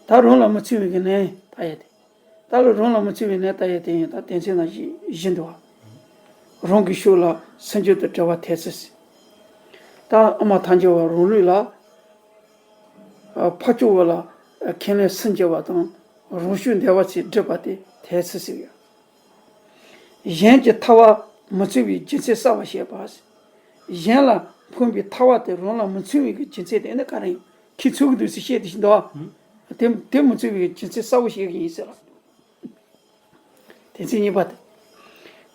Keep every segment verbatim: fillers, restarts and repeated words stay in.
ད་རང་ལ་མི་ཚུད་པའི་གི་ནད་ལྟ་ཡ་དེ། ད་ལོ་རང་ལ་མི་ཚུད་པའི་ནད་ལྟ་ཡ་དེ་ཡིན། ད་དོན་ཚན་ནང་བཞི་བཞི་འདུག་བ། རང་གི་ཕྱོགས་ལ་སེམས་རྒྱུད་དུ་འབྲེལ་བ་ཐེབས་ཚུལ་ཟེར། ད་ཨ་མ་ཐལ་འགྱུར་བ་རང་ལུས་ལ། ཕ་ཕྱོགས་བ་ལ་ཁས་ལེན་སུན་འབྱིན་པ་དང་རང་ཕྱོགས་འདོད་པ་ཚོས་སྒྲིབ་པ་དེ་ཐེབས་ཚུལ་ཟེར་ཡོད། གཞན་གྱི་ཐར་བ་མི་ཚུད་པའི་རྒྱུ་མཚན་གསལ་བར་བཤད་པ། གཞན་ལ་ཕན་པའི་ཐར་བ་དེ་རང་ལ་མི་ཚུད་པའི་གི་རྒྱུ་མཚན་དེ་ནི་ག་རེ་ཡིན། ཁྱེད་ཚོ་གི་འདུག་ཟེར་བཤད་དེ་ཞིག་འདུག་ཨ། དེ་དེ་མི་ཚུད་པའི་རྒྱུ་མཚན་གསལ་བོ་བཤད་གི་ཡིན་ཟེར་ལ། དོན་ཚན་གཉིས་པ་དེ།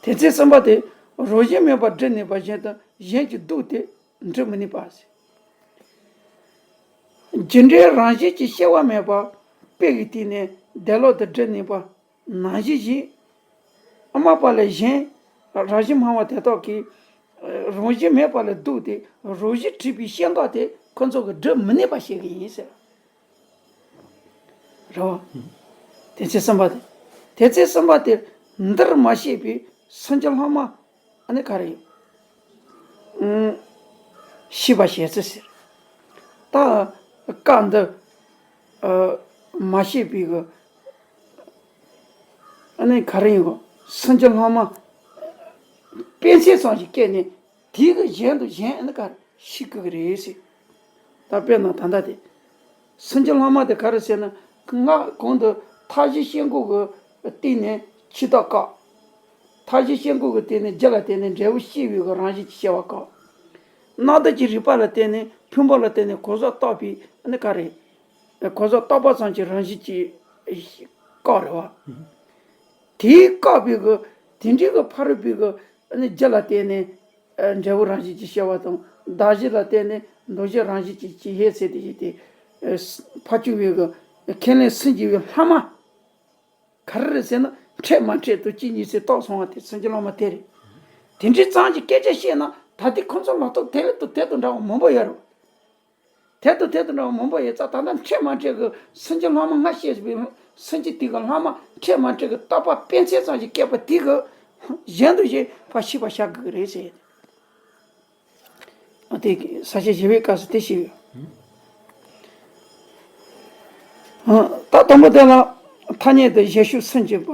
དོན་ཚན་གསུམ་པ་དེ། རང་བཞིན་མེད་པར་སྒྲིབ་ནུས་པ་གཞན་དང་གཞན་གྱི་སྡུག་དེ་འགྲུབ་མི་ནུས་པ་ཟེར། རྒྱུ་འབྲས་རང་བཞིན་གྱི་སྐྱེ་བ་མེད་པ། དཔེ་གི་སྟེང་ནས་དེ་ལོག་ཏུ་སྒྲིབ་ནུས་པ། ནང་བཞིན་བཞིན། ཨ་མ་པ་ལས་གཞན། རང་བཞིན་སྨྲ་བ་དེ་དག་གིས། རང་བཞིན་མེད་པ་ལས་སྡུག་སྟེ་རང་བཞིན་གྲུབ་པའི་ཤེས་འདོད་དེ་ཁོ་ཚོ་གིས་སྒྲུབ་མི་ནུས་པ་ཞིག་ཡིན་ཟེར། རེད་བ། དོན་ཚན་གསུམ་པ་དེ། དོན་ཚན་གསུམ་པ་དེ་འདིར་མ་བཤད་པའི་སེམས་ཀྱི་ལྷག་མ། ཨ་ནི་ག་རེ་ཡིན། ཨུམ། ཤེས་པ་བྱེད་ཚུལ་ཟེར། ད་བཀའ་འདི། ཨ། མ་བཤད་པའི་གི། ཨ་ནི་ག་རེ་ཡིན་གོ། སེམས་ཀྱི་ལྷག་མ། དཔེ་མཚོན་ཙམ་ཞིག་བཀལ་ནས་དེའི་གི་གཞན་དུ་གཞན་ཨ་ནི་ག་རེ་ཤེས་དགོས་ཀྱི་རེད་ཟེར། ད་དཔེར་ན་ད་ལྟ་དེ། སེམས་ཀྱི་ལྷག་མ་དེ་ག་རེ་ཟེར་ན། སྔར་གོང་དུ་མཐའ་བཞི་སྐྱེ་འགོག་གི་སྟེང་ནས་ཕྱི་ལྟར་བཀག་མཐའ་བཞི་སྐྱེ་འགོག་གི་སྟེང་ནས་རྒྱུ་ལ་བརྟེན་ནས་འབྲས་བུ་སྐྱེ་བའི་གི་རང་བཞིན་གྱི་སྐྱེ་བ་བཀག་རྣམ་དག་གི་རིགས་པ་ལ་བརྟེན་ནས་ཕུང་པོ་ལ་བརྟེན་ནས་གོ་ས་བཏགས་པའི་ཨ་ནི་ག་རེ། གོ་ས་བཏགས་པ་ཙམ་གྱི་རང་བཞིན་གྱི་བཀག་རེད་བ། དེའི་བཀག་པའི་གི་དེ་འདྲའི་གི་ཕ་རོལ་པོའི་གི་ཨ་ནི་རྒྱུ་ལ་བརྟེན་ནས། ཨ། འབྲས་བུ་རང་བཞིན་གྱིས་སྐྱེ་བ་དང་གདགས་གཞི་ལ་བརྟེན་ནས་འདུ་བྱེད་རང་བཞིན་གྱིས་སྐྱེ་ཡས་ཚེ་དེ་བཞིན་ཏེ། ཨ། ཕར་ཕྱོགས་པའི་གི་ཁས་ལེན་སུན་འབྱིན་པའི་ལྷག་མ། ག་རེ་རེད་ཟེར་ན་འཕྲད་མ་འཕྲད་དུ་གཅིག་གཉིས་ཚེ་རྟོགས་སོང་བ་དེ་སེམས་ཀྱི་ལྷག་མ་དེ་རེད། དེ་འདྲའི་ཙམ་གྱི་སྐད་ཆ་བཤད་ན་ད་ལྟའི་ཁོ་ཚོ་ལ་ཐུག་དེ་ལ་ཐུག་དེ་དང་འདྲ་བ་མང་པོ་ཡོད་རེད། དེ་དང་དེ་དང་འདྲ་བ་མང་པོ་ཡོད་ཙང་ད་ལྟ་འཕྲད་མ་འཕྲད་ཀྱི་སེམས་ཀྱི་ལྷག་མ་སྔར་བཤད་པའི་སེམས་ཀྱི་དེ་གི་ལྷག་མ་འཕྲད་མ་འཕྲད་ཀྱི་རྟོག་པ་དཔེ་མཚོན་ཙམ་ཞིག་བསྐྱེད་པ་དེ་གི་གཞན་དུ་བཞེད་པ་ཤེས་པར་བྱ་དགོས་ཀྱི་རེད་ཟེར། ཨ། དེ་ས་བཅད་བཞི་པའི་སྐབས་སུ་དེ་བཤད་ཡོད། ཨ། ད་དང་པོ་དེ་ལ་ཐ་སྙད་དུ་གཞན་ཕྱོགས་སུན་འབྱིན་པ་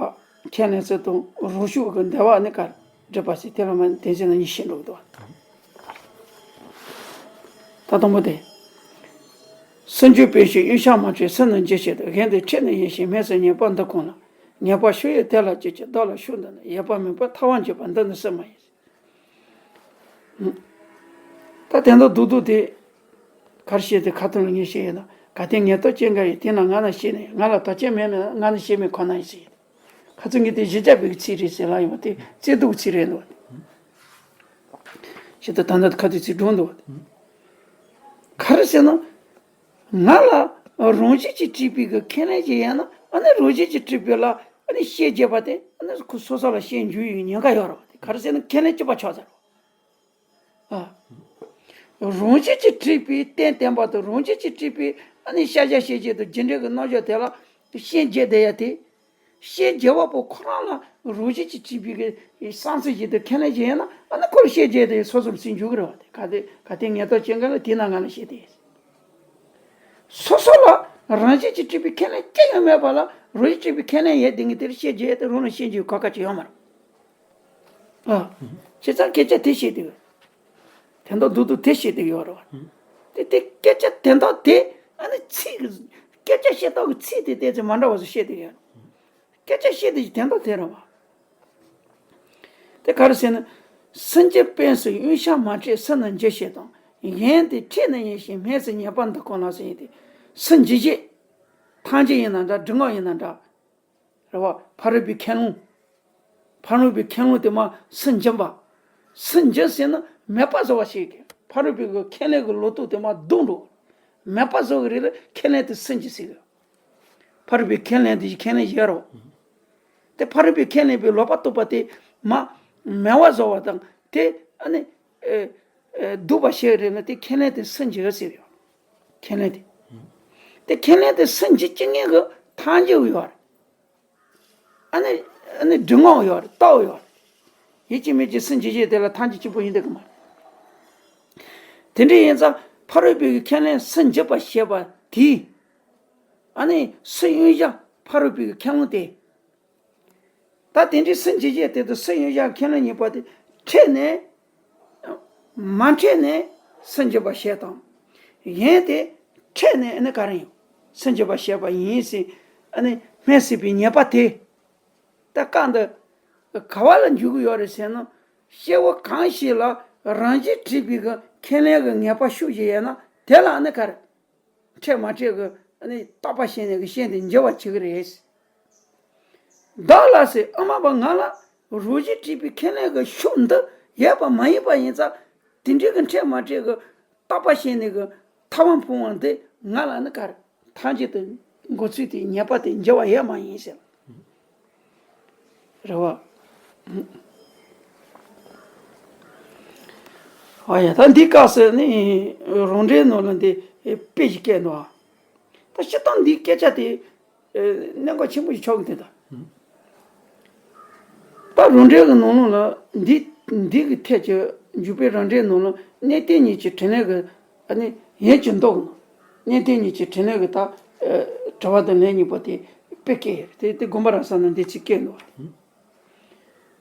ཁས་ལེན་ཚུལ་དང་རང་ཕྱོགས་ཀྱི་འདོད་པ་ནི་ག་རེ་སྒྲུབ་པ་ཟེར་དེ་ལ་མ་དོན་ཚན་ནང་གཉིས་བཤད་འགྲོ་གི་འདུག་ད་དང་པོ་དེ། སུན་འབྱིན་པའི་ཕྱིར་གཡོན་ཞིང་མ་འཕྲད་སུན་ནི་འབྱིན་བྱེད་དོ། གཞན་དུ་འཕྲད་ནི་ཡིན་ཞིང་སྨྲས་སུ་ཉེས་པ་འདི་གང་ལགས། ཉེས་པ་ཕྱོགས་ཡོད་དེ་ལ་སྐྱེད་ཅིང་བདག་ལ་ཕྱོགས་འདི་ནི། ཡོད་པ་མིན་པར་ཐལ་བར་འགྱུར་བ་འདི་ནི་སུན་མ་ཡིན། ད་དོན་དག་རྡོག་རྡོག་དེ་ག་རེ་བཤད་དེ་ཁ་ཏོན་ལ་ངས་བཤད་ཡོད་ན། གལ་ཏེ་ངེས་རྟོག་ཅན་འགའ་ཡོད་དེས་ན་ང་ན་ཤེས་ནས། ང་ལ་དོགས་ཅན་མེད་ན་ང་ན་ཤེས་མེད་ཁོ་ན་ཡིན་ཟེར། ཁ་ཚོན་གྱི་དེ་གཞི་རྒྱ་བོད་ཀྱི་ཚིག་རེད་ཟེར་ལ་ཡོད་པ་དེ་བརྩེ་དུང་ཚིག་རེད་འདུག་ཞེས་ད་ད་ལྟ་ཁ་ཏོན་ཚིག་སྒྲོག་འདུག་བ། ག་རེ་ཟེར་ན། ང་ལ་རང་བཞིན་གྱིས་གྲུབ་པའི་གི་ཁས་ལེན་ཅིག་ཡོད་ན་ཨ་ནི་རང་བཞིན་གྱིས་གྲུབ་པའི་ལ་ཨ་ནི་ཤན་འབྱེད་པ་དེ་ཨ་ནི་ཁོ་སོ་སོ་ལ་ཤན་འབྱེད་ཡོང་ཉེན་ཁ་ཡོད་རེད་བ། དེ་ག་རེ་ཟེར་ན་ཁས་ལེན་གཅིག་པ་ཆགས་ཚར་རེད་བ། ཨ། རང་བཞིན་གྱིས་གྲུབ་པའི་རྟེན་བརྟེན་པ་དང་རང་བཞིན་གྱིས་གྲུབ་པའི་ཨ་ནི་ཤེས་བྱ་ཤེས་བྱེད་དང་རྒྱུ་འབྲས་ཀྱི་རྣམ་གཞག་དེ་ལ་ཤན་འབྱེད་བསྡད་ཡ་དེ། ཤན་འབྱེད་པ་པོ་ཁོ་རང་ལ་རང་བཞིན་གྱིས་གྲུབ་པའི་གི་བསམ་ཚུལ་ཞིག་དང་ཁས་ལེན་ཞིག་ཡོད་ན་ཨ་ནི་ཁོ་ལ་ཤན་འབྱེད་དེ་སོ་སོར་སུན་འཇུག་གི་རེད་བ། དེ་ག་དེ་ག་དེ་ངེས་རྟོག་ཅན་འགའ་ལ་དེས་ན་ང་ལ་ཤེས་ཏེ། སོ་སོ་ལ་རང་བཞིན་གྱིས་གྲུབ་པའི་ཁས་ལེན་ཅི་ཡང་མེད་པ་ལ་རང་བཞིན་གྲུབ་པའི་ཁས་ལེན་ཡོད་དེ་ངས་དེར་ཤན་འབྱེད་དེ་རང་ལ་ཤན་འབྱེད་གོ་སྐབས་ཅིག་ཡོད་མ་རེད། ཨ། བྱས་ཙང་སྐད་ཆ་དེ་བཤད་དེ་ཡོད། དོན་དག་རྡོག་རྡོག་དེ་བཤད་དེ་ཡོད་རེད་བ། དེ་དེ་སྐད་ཆ་དོན་དག་དེ་ཨ་ནི་ཚིག་སྐད་ཆ་བཤད་སྟངས་ཀྱི་ཚིག་དེ་ཏོག་ཙམ་མ་འདྲ་བ་ཞིག་བཤད་དེ་ཡོད། སྐད་ཆ་བཤད་དེ་དོན་དག་དེ་རེད་བ། དེ་ག་རེ་ཟེར་ན། སུན་འབྱིན་པའི་ཕྱིར་གཡོན་ཞིང་མ་འཕྲད་སུན་ནི་འབྱིན་བྱེད་དང་། གཞན་དུ་འཕྲད་ནི་ཡིན་ཞིང་སྨྲས་སུ་ཉེས་པ་འདི་གང་ལགས་ཟེར་ཡིན་ཏེ། སུན་འབྱིན་བྱེད། ཐལ་འགྱུར་ཡིན་ན་འདྲ་སྒྲིབ་ངོགས་ཡིན་ན་འདྲ། རེད་བ། ཕ་རོལ་པོའི་ཁས་ལེན། ཕ་རོལ་པོའི་ཁས་ལེན་དེ་མར་སུན་འབྱིན་པ། སུན་འབྱིན་ཟེར་ན་མེད་པ་བཟོ་བ་ཞིག་གི་ཕ་རོལ་པོའི་གི་ཁས་ལེན་གི་ལོ་ཏོག་དེ་མར་བརྡུངས་འགྲོ། མེད་པ་བཟོ་གི་རེད་ལ་ཁས་ལེན་དེ་སུན་འབྱིན་ཟེར་གི་ཕ་རོལ་པོའི་ཁས་ལེན་དེ་ཁས་ལེན་ཡོད་རོ། དེ་ཕ་རོལ་པོའི་ཁས་ལེན་པའི་ལོག་པ་རྟོག་པ་དེ་མར་མེད་པ་བཟོ་བ་དང་དེ་ཨ་ནི་ཨེ་ཨེ་སྡུག་པ་ཞིག་རེད་ལ་དེ་ཁས་ལེན་དེ་སུན་འབྱིན་ཟེར་ཡོད། ཁས་ལེན་དེ། དེ་ཁས་ལེན་དེ་སུན་འབྱིན་བྱེད་མཁན་གི་ཐལ་འགྱུར་ཡོད་རེད། ཨ་ནི་ཨ་ནི་སྒྲིབ་ངོགས་ཡོད་རེད། རྟོག་ཡོད་རེད། ཡིད་ཀྱི་མིག་གི་སུན་འབྱིན་བྱེད་དེ་ལ་ཐལ་འགྱུར་གཅིག་པོ་ཡིན་འདོད་གི་མ་རེད། དེ་འདྲ་ཡིན་ཙང་ཕ་རོལ་པོའི་གི་ཁས་ལེན་སུན་འབྱིན་པ་ཞེས་པ་དེས་ ཨ་ནི་སུ་གཡོན་ཞྭ་ཕ་རོལ་པོའི་གི་ཁས་བླངས་ཏེ། ད་དེ་འདྲའི་སུ་འཇིགས་བྱེད་དེ་དང་སུ་གཡོན་ཞྭ་ཁས་བླངས་གཉིས་པོ་དེ་འཕྲད་ནས། མ་འཕྲད་ནས་སུ་འཇིགས་པ་བྱེད་དང་། གཞན་དེ་འཕྲད་ནས་ཨ་ནི་ག་རེ་ཡང་སུ་འཇིགས་པ་བྱེད་པ་ཡིན་ཟེར། ཨ་ནི་སྨྲས་ཟིན་པའི་ཉེས་པ་དེ། ད་བཀའ་འདི་ག་བ་ལ་འཇུག་གི་ཡོད་རེད་ཟེར་ན། སྐྱེ་བོ་གང་ཞིག་ལ་རང་བཞིན་གྲུབ་པའི་གི་ཁས་ལེན་གྱི་ངེས་པ་ཤུགས་ཀྱིས་ཡོད་ན་དེ་ལ་ཨ་ནི་ག་རེ། འཕྲད་མ་འཕྲད་ཀྱི་ཨ་ནི་བརྟག་པ་བྱས་ནས་ཀྱི་ཤན་དེ་འཇལ་བར་བྱེད་ཀྱི་རེད། བདག་ལ་ཟེར་ཨ་མ་པ་ང་ལ་རང་བཞིན་གྲུབ་པའི་ཁས་ལེན་གྱི་ཤུགས་འདི་ཡོད་པ་མ་ཡིན་པ་ཡིན་ཙང་། དེ་འདྲའི་གི་འཕྲད་མ་འཕྲད་ཀྱི་བརྟག་པ་བྱས་ནས་ཀྱི་ཐབས་ལམ་སྤོང་བ་འདི་ང་ལ་ནི་ག་རེ་ཐམས་ཅད་དུ་འགོ་ཚུགས་ཏེ་ཉེས་པ་དེ་འཇལ་བ་ཡོད་མ་ཡིན་ཟེར། རེད་བ། ཨ་ཡ། ད་འདི་སྐབས་སུ་ནི་རང་འགྲེལ་ནང་ལ་འདི་དཔེ་ཞིག་བཀོད་འདུག་ད་སྤྱིར་བཏང་འདིའི་སྐད་ཆ་དེ་གནད་འགག་ཆེན་པོ་ཞིག་ཆགས་ཀྱི་འདུག་ད་རང་འགྲེལ་གྱི་ནང་ལོགས་ལ་འདི་འདི་གི་ཐད་ཀྱི་འཇུག་པའི་རང་འགྲེལ་ནང་ལ་གནས་བརྟན་གཉིས་ཀྱི་དྲིན་ལན་གྱི་ཨ་ནི་ཡན་གྱི་མདོ་གི་ནང་གནས་བརྟན་གཉིས་ཀྱི་དྲིན་ལན་གྱི་ད་དྲི་བ་དང་ལན་གཉིས་པོ་དེ་དཔེ་བཀོད་ཡོད་རེད། དེ་དེ་དགོངས་པ་རབ་གསལ་ནང་འདི་ཚིག་བཀོད་འདུག་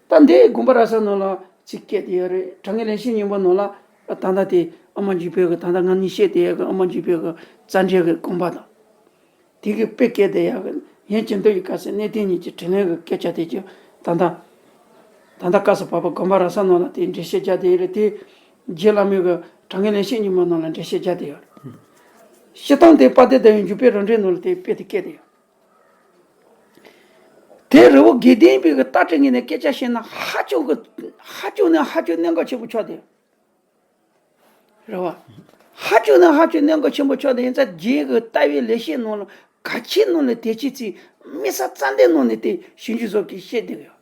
ད་འདི་དགོངས་པ་རབ་གསལ་ནང་ལ་ཚིག་བཀོད་དེ་ཡོད་རེད། དྲང་ངེས་ལན་བཤད་སྙིང་པོ་ནང་ལ་ད་ལྟ་དེ་ཨ་མ་འཇུ་བོད་ཀྱི་ད་ལྟ་ང་གཉིས་བཤད་དེ་ཡོད་གི་ཨ་མ་འཇུ་བོད་ཀྱི་རྩ་འགྲེལ་གྱི་དགོངས་པ་དང་། དེ་གི་དཔེ་བཀོད་དེ་ཡོད་གི་ཡན་གྱི་མདོ་ཡི་སྐབས་སུ་གནས་བརྟན་གཉིས་ཀྱི་དྲིན་ལན་གྱི་སྐད་ཆ་དེ་ཀྱང་ད་ལྟ་ད་ལྟ་སྐབས་སུ་བབ་པ་དགོངས་པ་རབ་གསལ་ནང་ལ་དེ་འགྲེལ་བཤད་བརྒྱབ་དེ་ཡོད་རེད། དེ་རྗེ་བླ་མའི་གི་དྲང་ངེས་ལན་བཤད་སྙིང་པོ་ནང་ལ་འགྲེལ་བཤད་བརྒྱབ་དེ་ཡོད་རེད། སྤྱིར་བཏང་དེ་དཔལ་ལྡན་ཟླ་བའི་འཇུག་པའི་རང་འགྲེལ་ནང་ལ་དེ་དཔེ་དེ་བཀོད་དེ་ཡོད། དེ་རི་བོ་དགེ་ལྡན་པའི་གི་ལྟ་གྲུབ་ངོས་ནས་སྐད་ཆ་བཤད་ན་ཧ་ཅང་གི་ཧ་ཅང་ནས་ཧ་ཅང་གནད་འགག་ཆེན་པོ་ཆགས་ཏེ། རེད་བ། ཧ་ཅང་ནས་ཧ་ཅང་གནད་འགག་ཆེན་པོ་ཆགས་ཏེ་ཡིན་ཙང་རྗེ་གི་ལྟ་བའི་ལེགས་བཤད་ནང་ལ་གལ་ཆེ་ནང་ལ་གལ་ཆེ་ཚིག་དམིགས་བསལ་རྩ་འདི་ནང་ནས་དེ་ཞིབ་འཇུག་སོགས་ཀྱིས་བཤད་བསྡད་ཡོད།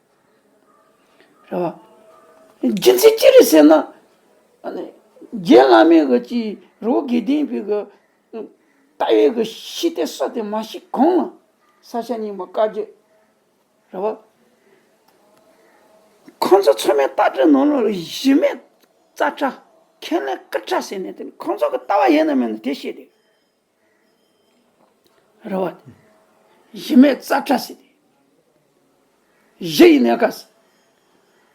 རེད་བ། རྒྱུ་མཚན་ཅི་རེད་ཟེར་ན། ཨ་ནི་རྗེ་བླ་མའི་གི་ཅིག་རི་བོ་དགེ་ལྡན་པའི་གི་ལྟ་བའི་གི་ཤེས་ལྡན་སུ་དེ་མ་ཤེས་གོང་ལ་ས་སྐྱ་རྙིང་མ་བཀའ་བརྒྱུད། རེད་བ། ཁོང་ཚོ་ཚང་མའི་ལྟ་གྲུབ་ནང་ལོགས་ལ་གཞི་མེད་རྩ་ཕྲ། ཁས་ལེན་སྐུ་ཕྲ་ཟེར་ནས་དེ་ནི་ཁོང་ཚོ་གི་ལྟ་བ་ཡིན་ནམ་མིན་ནམ་དེ་བཤད་དེ། རེད་བ། གཞི་མེད་རྩ་ཕྲ་ཟེར་དེ། གཞི་ཡི་གནས་སྐབས་སུ།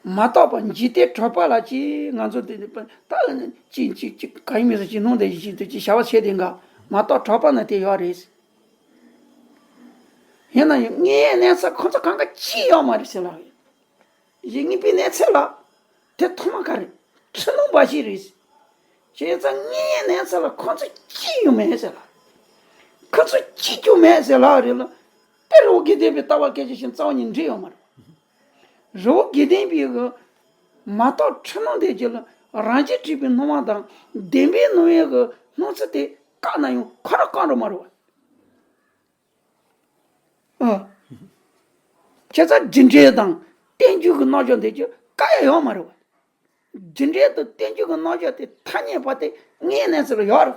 མ་རྟོགས་པ་འཇིག་རྟེན་གྲགས་པ་ལ་ཅིག་ང་ཚོ་འདི་ནི་ད་ཅིག་ཅིག་ཅིག་གང་ཡིན་མིན་སོགས་ཅིག་སྣང་དེ་ཅིག་དུ་ཅིག་བྱ་བ་བྱེད་དེ་འགའ་མ་རྟོགས་གྲགས་པ་ན་དེ་ཡོད་རེད། ཡིན་ན་ཡང་དངོས་ཡོད་གནས་ཚུལ་ཁོ་ཚོ་གང་ག་ཅི་ཡོད་མ་རེད་ཟེར་ལབ་ཡོད། གཞི་དངོས་པོའི་གནས་ཚུལ་ལ་དེ་ཐོག་མ་ག་རེ་འཁྲུལ་སྣང་འབའ་ཞིག་རེད། བྱས་ཙང་དངོས་ཡོད་གནས་ཚུལ་ལ་ཁོ་ཚོ་ཅི་ཡོད་མེད་ཟེར་ལ། ཁོ་ཚོ་ཅི་ཡོད་མེད་ཟེར་ལབ་རེད་ལ། དེ་རི་བོ་དགེ་ལྡན་པའི་ལྟ་བ་སྐད་ཆ་བཞིན་རྩ་བ་ཉིད་འགྲིག་ཡོད་མ་རེད། རི་བོ་དགེ་ལྡན་པའི་གི་མ་རྟོགས་འཁྲུལ་སྣང་དེ་ཅིག་ལ་རང་བཞིན་གྲུབ་པའི་སྣང་བ་དང་བདེན་པའི་སྣང་བའི་གི་སྣང་ཚུལ་དེ་བཀག་ན་ཡང་ཁོ་རང་བཀག་འགྲོ་མ་རེད་བ། ཨ། བྱས་ཙང་རྒྱུ་འབྲས་དང་རྟེན་འབྱུང་གི་རྣམ་གཞག་འདི་ཅིག་བཀག་ཡ་ཡོད་མ་རེད་བ། རྒྱུ་འབྲས་དང་རྟེན་འབྱུང་གི་རྣམ་གཞག་དེ་ཐ་སྙད་པ་དེ་དངོས་གནས་ཚུལ་ལ་ཡོད་རེད།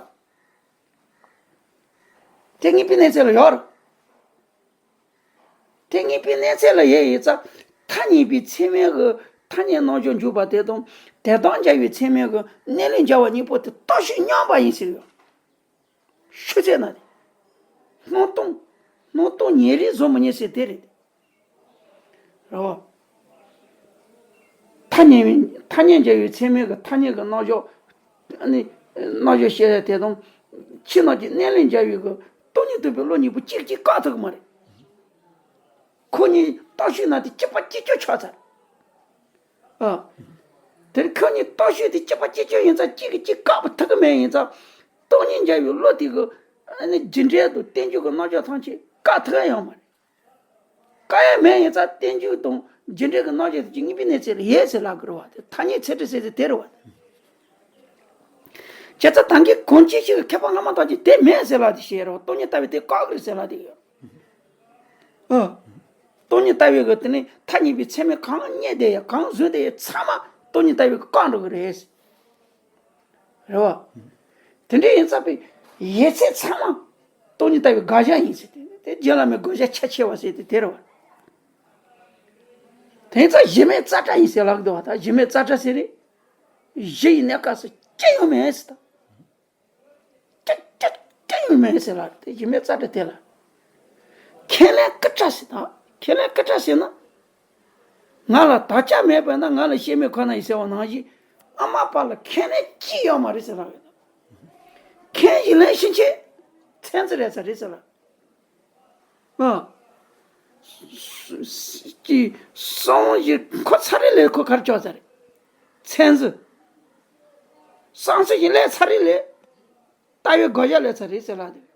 དེ་དངོས་པོའི་གནས་ཚུལ་ལ་ཡོད་རེད། དེ་དངོས་པོའི་གནས་ཚུལ་ལ་ཡོད་ཡིན་ཙང་ཐ་སྙད་པའི་ཚད་མའི་གི་ཐ་སྙད་རྣམ་གཞག་འཇུག་པ་དེ་དང་དེ་དང་འཇལ་བའི་ཚད་མའི་གི་གནས་ལུགས་འཇལ་བ་གཉིས་པོ་དེ་སྟོབས་ཤུགས་མཉམ་པ་ཡིན་ཟེར་ཡོད། ཤུགས་ཚད་ན་དེ། སྣང་སྟོང་། སྣང་སྟོང་ཉེ་རིང་བཟོ་མི་ཉན་ཟེར་དེ་རེད། རེད་བ། ཐ་སྙད་པའི་ཐ་སྙད་འཇལ་བའི་ཚད་མའི་གི་ཐ་སྙད་ཀྱི་རྣམ་གཞག་ཨ་ནི་རྣམ་གཞག་བཤད་ཡ་དེ་དང་། ཕྱི་ནང་གི་གནས་ལུགས་འཇལ་བའི་གི་སྟོང་ཉིད་རྟོགས་པའི་བློ་གཉིས་པོ་གཅིག་གཅིག་བཀག་ཐུབ་ཀྱི་མ་རེད། ཁོ་གཉིས་སྟོབས་ཤུགས་ན་དེ་གཅིག་པ་གཅིག་རྐྱང་ཆགས་ཚར། ཨ། དེ་ནི་ཁོ་གཉིས་སྟོབས་ཤུགས་དེ་གཅིག་པ་གཅིག་རྐྱང་ཡིན་ཙང་གཅིག་གིས་གཅིག་བཀག་པ་ཐུབ་ཀྱི་མེད་ཡིན་ཙང་། སྟོང་ཉིད་འཇལ་བའི་བློ་དེ་གི་ཨ་ནི་རྒྱུ་འབྲས་དང་རྟེན་འབྱུང་གི་རྣམ་གཞག་ཐམས་ཅད་བཀག་ཐུབ་ཡ་ཡོད་མ་རེད། བཀག་ཡ་མེད་ཡིན་ཙང་རྟེན་འབྱུང་དང་རྒྱུ་འབྲས་ཀྱི་རྣམ་གཞག་དེ་གཅིག་དངོས་པོའི་གནས་ཚུལ་ལ་ཡོད་ཟེར་ལབ་ཀྱི་རེད་བ། དེ་ཐ་སྙད་ཚད་གྲུབ་ཟེར་ཚེ་དེ་རེད་བ། བྱས་ཙང་ད་གིན་གང་ཅི་ཞིག་གི་མཁས་པ་སྔ་མ་ཐམས་ཅད་དེ་མེད་ཟེར་ལབ་དེ་བཤད་རེད་བ། སྟོང་ཉིད་ལྟ་བུའི་དེ་བཀག་གི་རེད་ཟེར་ལབ་དེ་ཡོད། ཨ། སྟོང་ཉིད་ལྟ་བུའི་གི་དེ་ནི་ཐ་སྙད་པའི་ཚད་མས་གང་རྙེད་དེ་ཡང་གང་བཟུང་དེ་ཡང་ཚང་མ་སྟོང་ཉིད་ལྟ་བུའི་གི་བཀག་འགྲོ་གི་རེད། རེད་བ། དེ་འདྲ་ཡིན་ཙང་པའི་ཡོད་ཚད་ཚང་མ་སྟོང་ཉིད་ལྟ་བུའི་དགག་བྱ་ཡིན་ཟེར་ཏེ་དེ་རྗེ་བླ་མའི་དགག་བྱ་ཁྱད་ཆེ་བ་ཟེར་ཏེ་དེ་རེད་བ། དེ་ཡིན་ཙང་གཞི་མེད་རྩ་བྲལ་ཡིན་ཟེར་ལབ་འདུག་བ། ད་གཞི་མེད་རྩ་བྲལ་ཟེར་རེད། གཞི་ཡི་གནས་སྐབས་སུ་ཅི་ཡང་མེད་ཟེར་ད། ཅི་ཅི་ཅི་ཡང་མེད་ཟེར་ལ་དེ་གཞི་མེད་རྩ་བྲལ་དེ་ལ། ཁས་ལེན་སྐུ་དྲག་ཟེར་ད། ཁས་ལེན་སྐུ་དྲག་ཟེར་ན། ང་ལ་དག་ཆ་མེད་པས་ན་ང་ལ་སྐྱེ་མེད་ཁོ་ན་ཡིན་ཟེར་བ་ནང་བཞིན། ཨ་མ་པ་ལ་ཁས་ལེན་ཅི་ཡོད་མ་རེད་ཟེར་ལབ་ཡོད། ཁས་ཞིག་ལེན་ཕྱིན་ཆད་མཚན་རྩི་རེད་ས་རེད་ཟེར་ལ། ཨ། ཀྱི་གསང་བ་ཞིག་ཁོ་ཚར་རེ་ལས་ཁོ་གར་ལྕོག་ས་རེད། མཚན་རྩི། གསང་ཚིག་ཞིག་ལས་ཚར་རེ་ལས། ལྟ་བའི་དགོས་ཡ་ལས་ཚར་རེད་ཟེར་ལ་དེ།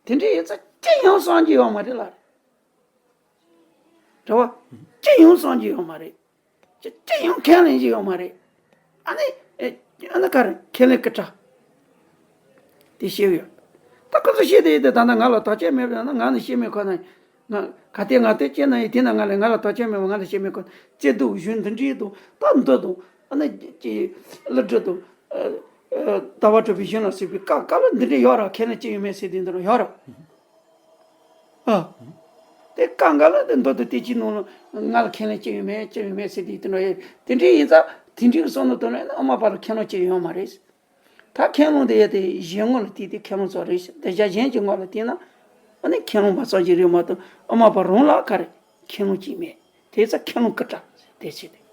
དེ་འདྲའི་ཡིན་ཙང་ཅི་ཡང་གསང་རྒྱུ་ཡོད་མ་རེད་ལ། རེད་བ། ཅི་ཡང་གསང་རྒྱུ་ཡོད་མ་རེད། ཅི་ཅི་ཡང་ཁས་ལེན་རྒྱུ་ཡོད་མ་རེད། ཨ་ནི། ཨ་ནི་ག་རེ་ཁས་ལེན་སྐུ་དྲག་དེ་བཤད་ཡོད། ད་ཁོ་ཚོ་བཤད་དེ་ཡིན་དེ་ད་ལྟ་ང་ལ་དག་ཆ་མེད་པ་ན་ང་ནི་སྐྱེ་མེད་ཁོ་ན། ང་ག་དེ་ང་དེ་སྐྱེས་ན་ཡིན་དེ་ན་ང་ལ་ང་ལ་དག་ཆ་མེད་པ་ང་ལ་སྐྱེ་མེད་ཁོ་བརྩེ་དུང་གཞུང་འདི་འདྲའི་དང་ད་འདི་དང་ཨ་ནི་ཀྱི་ཀླུ་སྒྲུབ་དང་། ཟླ་བ་གྲགས་པའི་གཞུང་ལ་གསུངས་པའི་བཀའ་བཀའ་སློབ་འདི་འདྲ་ཡོད་ར། ཁས་ལེན་ཅི་ཡང་མེད་ཟེར་དུས་འདི་འདྲ་ཡོད་ར། ཨ། དེ་བཀའ་འགའ་ལ་དེ་མདོ་དང་དེ་ཅི་ནང་ལ་ང་ལ་ཁས་ལེན་ཅི་ཡང་མེད་ཅི་ཡང་མེད་ཟེར་དུས་འདི་འདྲ་ཡོད། དེ་འདྲ་ཡིན་ཙང་དེ་འདྲའི་བསམ་བློ་བཏང་ན་ཨ་མ་པ་ལ་ཁས་ལེན་ཅི་ཡང་ཡོད་མ་རེད། ད་ཁས་ལེན་དེ་ཡ་དེ་གཞན་ངོ་ལ་བལྟས་ཏེ་ཁས་ལེན་ཚོ་རེད་ཟེར། དེ་བྱ་གཞན་གྱི་ངོ་ལ་བལྟས་ན་ཨ་ནི་ཁས་ལེན་པ་ཙམ་ཞིག་རེད་མ་གཏོགས་ཨ་མ་པ་རང་ལ་ག་རེ་ཁས་ལེན་ཅི་མེད། དེ་ཙང་ཁས་ལེན་སྐུ་དྲག་དེ་ཆེད་དུ།